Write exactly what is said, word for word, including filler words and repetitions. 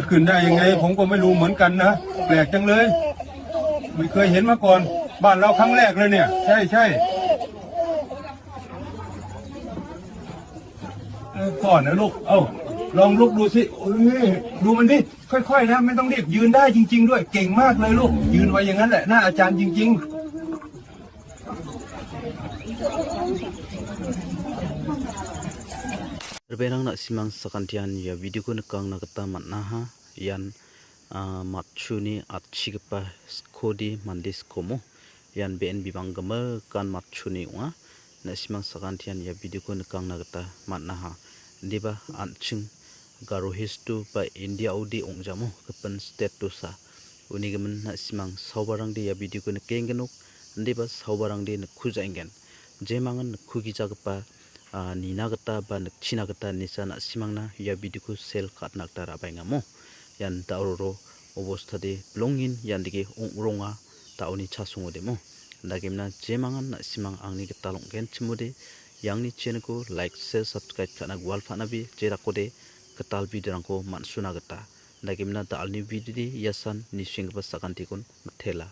ขึ้นได้ยังไง ผมก็ไม่รู้เหมือนกันนะ แปลกจังเลย ไม่เคยเห็นมาก่อน บ้านเราครั้งแรกเลยเนี่ย ใช่ใช่เออก่อนนะลูก เอ้า ลองลุกดูสิเอ้ยดูมันดิ ค่อยๆนะ ไม่ต้องรีบ ยืนได้จริงๆด้วย เก่งมากเลยลูก ยืนไว้อย่างนั้นแหละ หน้าอาจารย์จริงๆ Ribengrang, na·simang sakantian ia video-ko nikangna gita man·aha. Ian, ah, matchuni atchigipa skodi mande skomo. Ian be·en bibang gimikan matchuni ong·a. Na·simang sakantian ia video-ko nikangna gita man·aha. Indiba an·ching Garo Hills-o ba India-ode ong·jamo gipin state-osa. Uni gimin na·simang saobarangde ia video-ko nikenggenok, indiba saobarangde nikkujaenggen. Jemangan nikkugijagipa, ah, nina gita ba nikchina gita nisa na·simangna ia video-ko share ka·atna gita ra·baengamo. Ian da·o roro obostade bilongin ian dike ong·ronga da·oni chasongodemo. Dagimna jemangan na·simang angni gital ong·genchimode, iangni channel-ko like, share, subscribe ka·na gual pa·nabe, jerakode gital video-rangko man·suna gita. Dagimna da·alni video-de iasan nisenggipa sakantikon mitela.